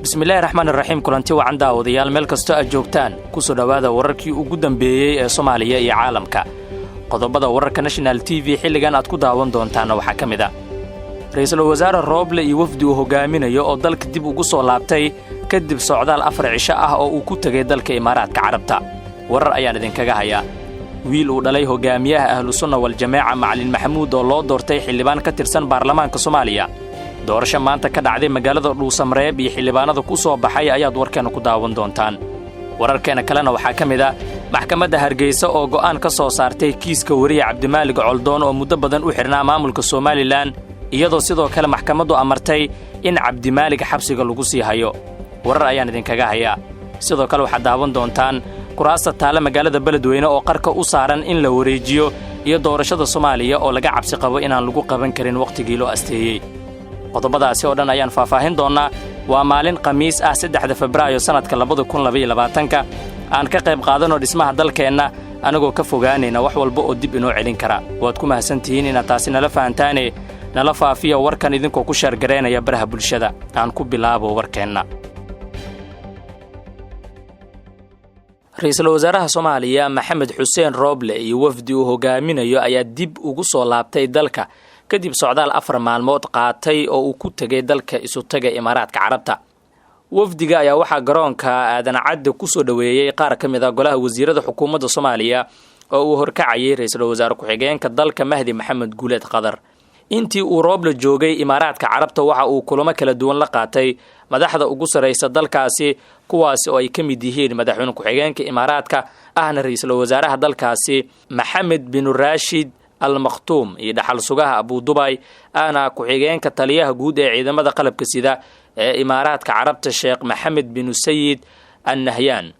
Bismillahi raxmaan iraxiim. Kulanti wacan, daawadayaal, meel kastoo aad joogtaan, kusoo dhowaada wararkii ugu dambeeyey ee Soomaaliya iyo caalamka. Qodobada wararka National TV xilligan aad ku daawan doontaanna waxaa ka mid ah Ra'iisul Wasaare Rooble iyo wafdi uu hogaaminayo oo dalka dib ugu soo laabtay kadib socdaal 4 cisho ah oo uu ku tegay dalka Imaaraadka Carabta. Warar ayaan idinkaga hayaa. Wiil uu dhalay hogaamiyaha Ahlusunna Waljamaaca, Macalin Maxamuud, oo loo doortay xildhibaan ka tirsan baarlamaanka Soomaaliya. Doorasho maanta ka dhacday magaalada Dhuusamareeb iyo xildhibaanada ku soo baxay ayaad warkeenna ku daawan doontaan. Wararkeenna kalena waxaa ka mid ah maxkamadda Hargeysa oo go'aan ka soo saartay kiiska weriye Cabdimaalig Coldoon oo muddo badan u xidhnaa maamulka Somalilan, iyadoo sidoo kale maxkamaddu amartay in Cabdimaalig xabsiga lagu sii hayo. Warar ayaan idinkaga hayaa. Sidoo kale waxaad daawan doontaan kuraasta taale magaalada Beledweyne oo qarka u saaran in la wareejiyo, iyo doorashada Soomaaliya oo laga cabsi qabo inaan lagu qaban karin wakhtigii loo asteeyey. Qodobadaasi oo dhan ayaan faahfaahin doonnaa. Waa maalin Khamiis ah, 3-da Febraayo, sannadka 2022-ka. Aan ka qayb qaadanoo dhismaha dalkeenna, anagoo ka fogaanayna wax walba oo dib inoo celin kara. Waad ku mahadsantihiin inaad taasi nala fahantaane. Nala faafiya warkan idinkoo ku share garaynaya baraha bulshada. Aan ku bilaabo warkeenna. Ra-iisul wasaaraha Soomaaliya, Maxamed Xuseen Rooble, iyo wafdi uu hogaaminayo ayaa dib ugu soo laabtay dalka kadib socdaal 4 maalmood qaatay oo uu ku tegay dalka Isutaga Imaaraadka Carabta. Wafdiga ayaa waxaa garoonka Aadan Cadde kusoo dhoweeyey qaar ka mid ah golaha wasiirada xukuumadda Soomaaliya oo uu horkacayay ra-iisul wasaare ku-xigeenka dalka, Mahdi Maxamed Guuleed Qadar. Intii uu Rooble joogay Imaaraadka Carabta, waxa uu kulamo kala duwan la qaatay madaxda ugu sarraysa dalkaasi, kuwaasi oo ay ka mid yihiin madaxweyne ku-xigeenka Imaaraadka ahna ra-iisul wasaaraha dalkaasi, Maxamed Binu Raashid Al Makhtuum, iyo dhaxal sugaha Abudubay ahna ku-xigeenka taliyaha guud ee ciidamada qalabka sida ee Imaaraadka Carabta, Sheekh Maxamed Binu Sayid An Nahyaan.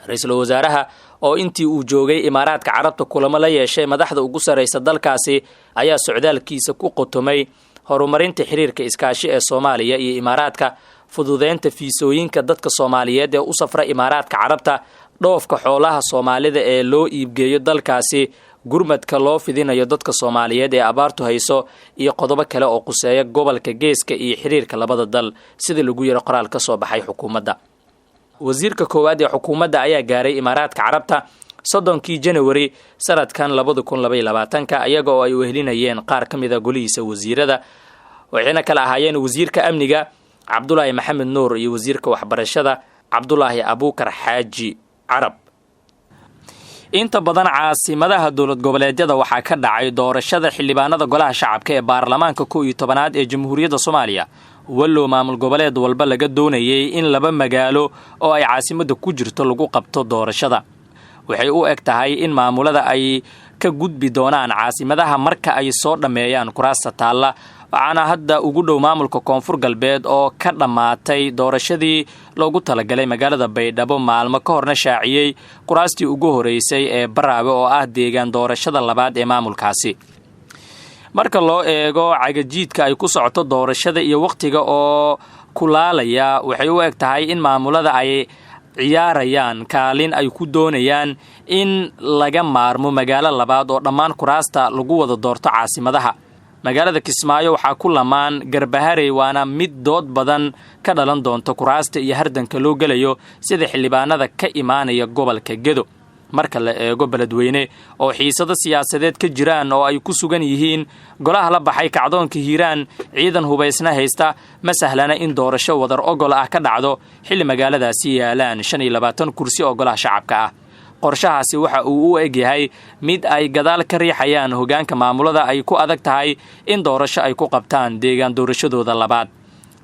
Ra-iisul wasaaraha oo intii uu joogay Imaaraadka Carabta kulamo la yeeshay madaxda ugu sarraysa dalkaasi ayaa socdaalkiisa ku qotomay horumarinta xiriirka iskaashi ee Soomaaliya iyo Imaaraadka, fududeynta fiisooyinka dadka Soomaaliyeed ee u safra Imaaraadka Carabta, dhoofka xoolaha Soomaalida ee loo iibgeeyo dalkaasi, gurmadka loo fidinayo dadka Soomaaliyeed ee abaartu hayso, iyo qodobo kale oo quseeya gobolka Geeska iyo xiriirka labada dal, sida lagu yiri qoraal ka soo baxay xukuumadda. Wasiirka koowaad ee xukuumadda ayaa gaaray Imaaraadka Carabta 30-kii Janawari, sanadkan 2022-ka, iyaga oo ay wehelinayeen qaar ka mid a golihiisa wasiirada, waxayna kala ahaayeen wasiirka amniga, Cabdulaahi Maxamed Nuur, iyo wasiirka waxbarashada, Cabdulaahi Abuukar Xaaji Carab. Inta badan caasimadaha dowlad goboleedyada waxaa ka dhacay doorashada xildhibaanada golaha shacabka ee baarlamaanka 11-aad ee Jamhuuriyadda Soomaaliya, wallow maamul goboleed walba laga doonayay in laba magaalo oo ay caasimadda ku jirto lagu qabto doorashada. Waxay u eg tahay in maamulada ay ka gudbi doonaan caasimadaha marka ay soo dhammeeyaan kuraasta taalla, waxaana hadda ugu dhow maamulka Koonfur Galbeed oo ka dhammaatay doorashadii loogu talagalay magaalada Baydhabo, maalmo ka horna shaaciyey kuraastii ugu horeysay ee Baraawe oo ah deegaan doorashada labaad ee maamulkaasi. Marka loo eego cagajiidka ay ku socoto doorashada iyo wakhtiga oo kulaalaya, waxay u eg tahay in maamulada ay ciyaarayaan kaalin ay ku doonayaan in laga maarmo magaalo labaad oo dhammaan kuraasta lagu wada doorto caasimadaha. Magaalada Kismaayo waxaa ku lamaan Garbaharey, waana mid dood badan ka dhalan doonta kuraasta iyo hardanka loo gelayo sida xildhibaanada ka imaanaya gobolka Gedo. Marka la eego Beledweyne oo xiisado siyaasadeed ka jiraan oo ay ku sugan yihiin golaha la baxay Kacdoonka Hiiraan, ciidan hubaysna haysta, ma sahlana in doorasho wadar ogol ah ka dhacdo xilli magaaladaasi yaalaan 25 kursi oo golaha shacabka ah. Qorshahaasi waxa uu u egyahay mid ay gadaal ka riixayaan hogaanka maamulada ay ku adag tahay in doorasho ay ku qabtaan deegaan doorashadooda labaad.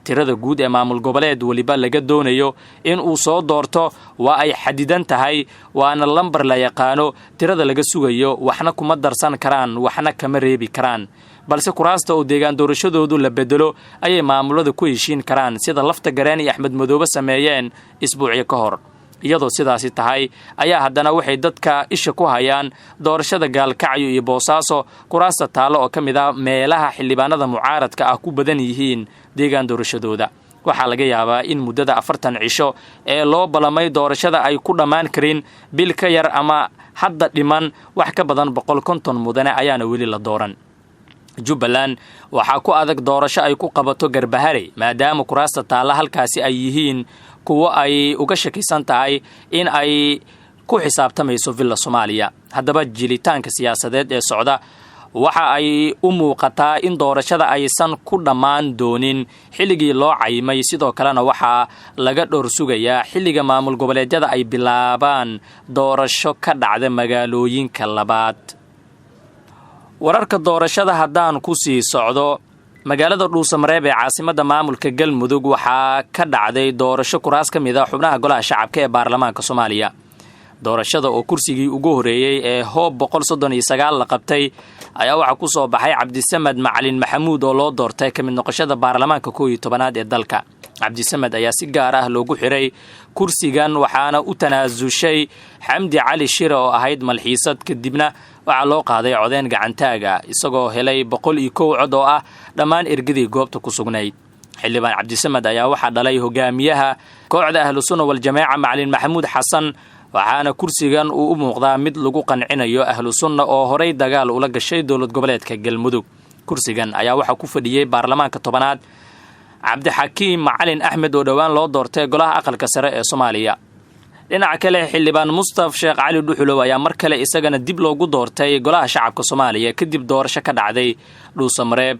Tirada guud ee maamul goboleed weliba laga doonayo in uu soo doorto waa ay xadidan tahay, waana lambar la yaqaano tirada laga sugayo. Waxna kuma darsan karaan, waxna kama reebi karaan, balse kuraasta oo deegaan doorashadoodu la bedelo ayay maamulada ku heshiin karaan, sida Lafta Gareen iyo Axmed Madoobe sameeyeen isbuucyo ka hor. Iyadoo sidaasi tahay ayaa haddana waxay dadka isha ku hayaan doorashada Gaalkacyo iyo Boosaaso, kuraasta taallo oo ka mid ah meelaha xildhibaanada mucaaradka ah ku badan yihiin deegaan doorashadooda. Waxaa laga yaabaa in muddada 40 cisho ee loo ballamay doorashada ay ku dhammaan karin bil ka yar ama hadda dhiman wax ka badan 150 mudane ayaana weli la dooran. Jubbaland waxaa ku adag doorasho ay ku qabato Garbaharey, maadaama kuraasta taalla halkaasi ay yihiin kuwo ay uga shakisan tahay in ay ku xisaabtamayso Villa Soomaaliya. Haddaba jilitaanka siyaasadeed ee socda waxa ay u muuqataa in doorashada aysan ku dhammaan doonin xilligii loo caymay. Sidoo kalena waxaa laga dhowr sugayaa xilliga maamul goboleedyada ay bilaabaan doorasho ka dhacda magaalooyinka labaad. Wararka doorashada haddaan ku sii socdo, magaalada Dhuusamareeb ee caasimadda maamulka Galmudug waxaa ka dhacday doorasho kuraas ka mid a xubnaha golaha shacabka ee baarlamaanka Soomaaliya. Doorashada oo kursigii ugu horeeyey ee Hoob 139 la qabtay ayaa waxaa ku soo baxay Cabdisamed Macalin Maxamuud oo loo doortay ka mid noqoshada baarlamaanka 11aad ee dalka. Cabdisamed ayaa si gaar ah loogu xiray kursigan, waxaana u tanaasushay Xamdi Cali Shire oo ahayd malxiisad. Kadibna waxaa loo qaaday codeen gacantaaga, isagoo helay 101 cod oo ah dhammaan ergadii goobta ku sugnayd. Xildhibaan Cabdisamed ayaa waxaa dhalay hogaamiyaha kooxda Ahlusunna Waljamaaca, Macalin Maxamuud Xasan, waxaana kursigan uu u muuqdaa mid lagu qancinayo Ahlu Sunna oo horay dagaal ula gashay dowlad goboleedka Galmudug. Kursigan ayaa waxaa ku fadhiyey baarlamaanka 10aad Cabdixakiim Macalin Axmed oo dhowaan loo doortay golaha aqalka sare ee Soomaaliya. Dhinaca kale, xildhibaan Mustaf Sheekh Cali Dhuxulow ayaa mar kale isagana dib loogu doortay golaha shacabka Soomaaliya kadib doorasho ka dhacday Dhuusamareeb.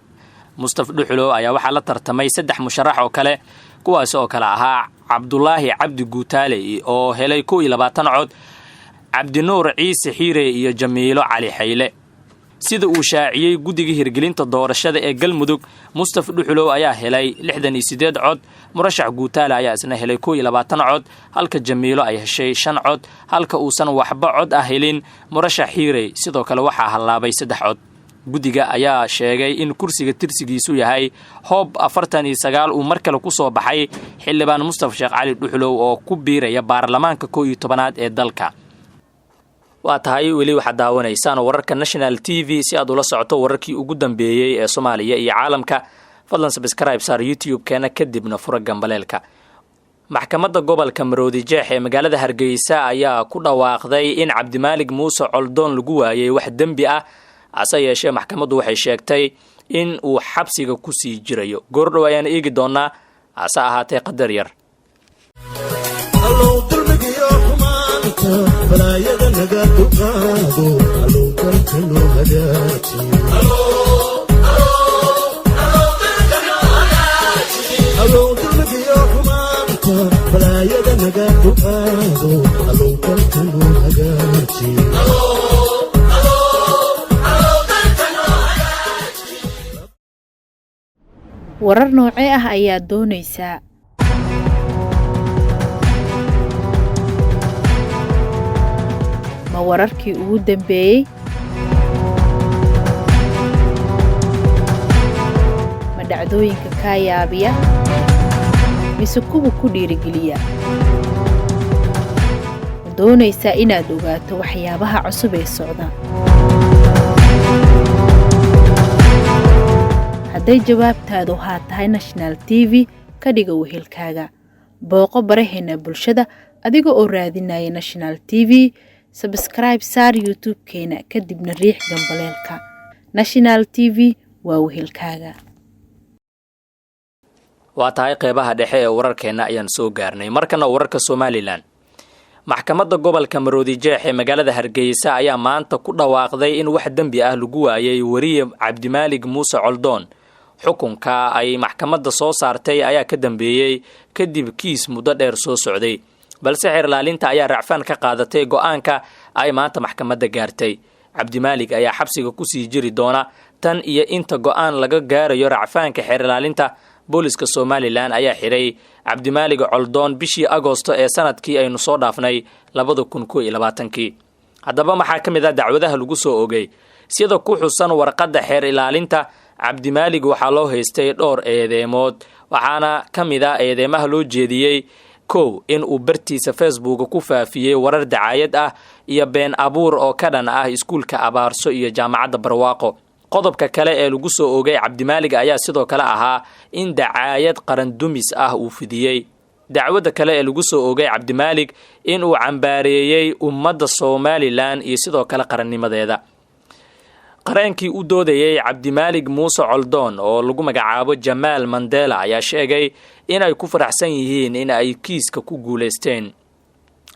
Mustaf Dhuxulow ayaa waxaa la tartamay 3 musharax oo kale, kuwaas oo kale ahaa Cabdulaahi Cabdi Guutaale oo helay 21 cod, Cabdinuur Ciise Xiire iyo Jamiilo Cali Xayle. Sida uu shaaciyey guddiga hirgelinta doorashada ee Galmudug, Mustaf Dhuxulow ayaa helay 68 cod, murashax Guutaale ayaa isna helay 21 cod, halka Jamiilo ay heshay 5 cod, halka uusan waxba cod ah helin murashax Xiirey. Sidoo kale waxaa hallaabay 3 cod. Guddiga ayaa sheegay in kursiga tirsigiisu yahay Hoob 49 uu mar kale ku soo baxay xildhibaan Mustaf Sheekh Cali Dhuxulow oo ku biiraya baarlamaanka 11aad ee dalka. Waa tahay, weli waxaad daawanaysaan wararka National TV. Si aad ula socoto wararkii ugu dambeeyey ee Soomaaliya iyo caalamka, fadlan subscribe saar YouTube-keena, kadibna fura gambaleelka. Maxkamadda gobolka Maroodi Jeex ee magaalada Hargeysa ayaa ku dhawaaqday in Cabdimaalig Muuse Coldoon lagu waayey wax dembi ah, hase yeeshee maxkamaddu waxay sheegtay in uu xabsiga ku sii jirayo. Goordhow ayaan eegi doonaa, hase ahaatee qadar yar. Allow dulmigiyo xumaanta balaayada naga dulqaado, allow dalka noo hagaaji. Allow dulmigiyo xumaanta balaayada naga dulqaado, allow dalka noo hagaaji. Warar noocee ah ayaad doonaysaa? Ma wararkii ugu dambeeyey? Ma dhacdooyinka kaa yaabiya? Mise kuwa ku dhiirigeliya? Ma doonaysaa inaad ogaato waxyaabaha cusub ee socda? Hadday jawaabtaadu haa tahay, National TV ka dhiga wehelkaaga. Booqo baraheena bulshada adiga oo raadinaya National TV, sabscribe saar YouTube-keena, kadibna riix gambaleelka. National TV waa wehelkaaga. Waa tahay, qeybaha dhexe ee wararkeenna ayaan soo gaarnay. Markana wararka Somaliland. Maxkamadda gobolka Maroodi Jeex ee magaalada Hargeysa ayaa maanta ku dhawaaqday in wax dembi ah lagu waayay weriye Cabdimaalig Muuse Coldoon. Xukunka ay maxkamadda soo saartay ayaa ka dambeeyey kadib kiis muddo dheer soo socday, balse xeerlaalinta ayaa racfaan ka qaadatay go-aanka ay maanta maxkamadda gaartay. Cabdimaalig ayaa xabsiga kusii jiri doona tan iyo inta go-aan laga gaarayo racfaanka xeerlaalinta. Booliska Somaliland ayaa xiray Cabdimaalig Coldoon bishii Agoosto ee sanadkii aynu soo dhaafnay 2021-kii. Haddaba maxaa ka mid ah dacwadaha lagu soo ogay? Sida ku xusan warqadda xeer ilaalinta, Cabdimaalig waxaa loo haystay dhowr eedeemood, waxaana ka mid ah eedeemaha loo jeediyey: 1, in uu bartiisa Facebooka ku faafiyey warar dacaayad ah iyo been abuur oo ka dhan ah iskuulka Abaarso iyo jaamacadda Barwaaqo. Qodobka kale ee lagu soo ogay Cabdimaalig ayaa sidoo kale ahaa in dacaayad qarandumis ah uu fidiyey. Dacwadda kale ee lagu soo ogay Cabdimaalig in uu cambaareeyey ummadda Somaliland iyo sidoo kale qarannimadeeda. Qareenkii u doodayey Cabdimaalig Muuse Coldoon oo lagu magacaabo Jamaal Mandela ayaa sheegay inay ku faraxsan yihiin in ay kiiska ku guulaysteen.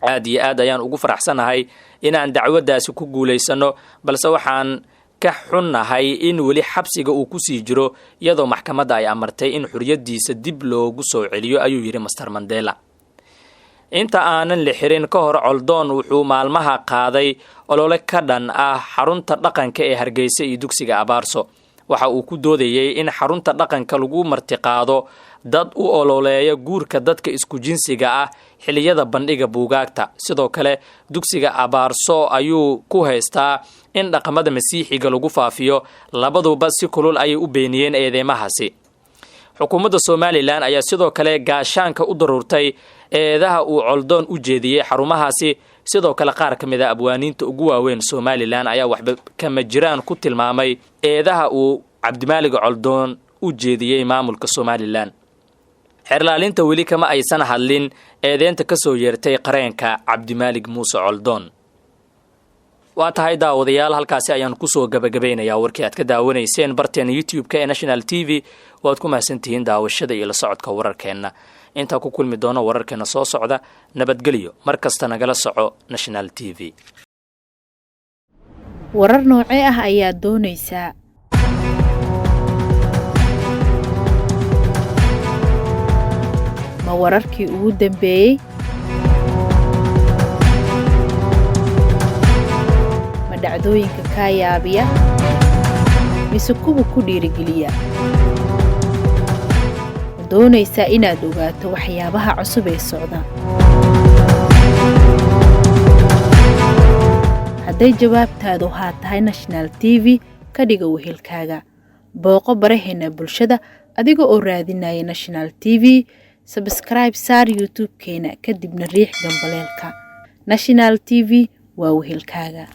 Aad iyo aad ayaan ugu faraxsanahay inaan dacwaddaasi ku guulaysanno, balse waxaan ka xunnahay in weli xabsiga uu kusii jiro iyadoo maxkamadda ay amartay in xuriyaddiisa dib loogu soo celiyo, ayuu yidhi Master Mandela. Inta aanan la xirin ka hor, Coldoon wuxuu maalmaha qaaday olole ka dhan ah xarunta dhaqanka ee Hargeysa iyo dugsiga Abaarso. Waxa uu ku doodayey in xarunta dhaqanka lagu martiqaado dad u ololeeya guurka dadka isku jinsiga ah xilliyada bandhiga buugaagta. Sidoo kale dugsiga Abaarso ayuu ku haystaa in dhaqamada Masiixiga lagu faafiyo. Labaduba si kulul ayay u beeniyeen eedeymahaasi. Xukuumadda Somalilan ayaa sidoo kale gaashaanka u daruurtay eedaha uu Coldoon u jeediyey xarumahaasi. Sidoo kale qaar ka mid a abwaaniinta ugu waaweyn Somalilan ayaa waxba kama jiraan ku tilmaamay eedaha uu Cabdimaalig Coldoon u jeediyey maamulka Somalilan. Xeerlaalinta weli kama aysan hadlin eedeynta ka soo yeertay qareenka Cabdimaalig Muuse Coldoon. Waa tahay daawadayaal, halkaasi ayaan kusoo gabagabaynayaa warkii aad ka daawanayseen barteena YouTube-ka ee National TV. Waad ku mahadsantihiin daawashada iyo la socodka wararkeenna. Intaa ku kulmi doono wararkeenna soo socda, nabadgelyo. Mar kasta nagala soco National TV. Warar noocee ah ayaad doonaysaa? Ma wararkii ugu dambeeyey? Ma dhacdooyinka kaa yaabiya mise kuwa ku dhiirigeliya? Ma doonaysaa inaad ogaato waxyaabaha cusub ee socda? Hadday jawaabtaadu haa tahay, National TV ka dhiga wehelkaaga. Booqo baraheena bulshada adiga oo raadinaya National TV. Sabskraibe saar YouTube-keena, kadibna riix gambaleelka. National TV waa wehelkaaga.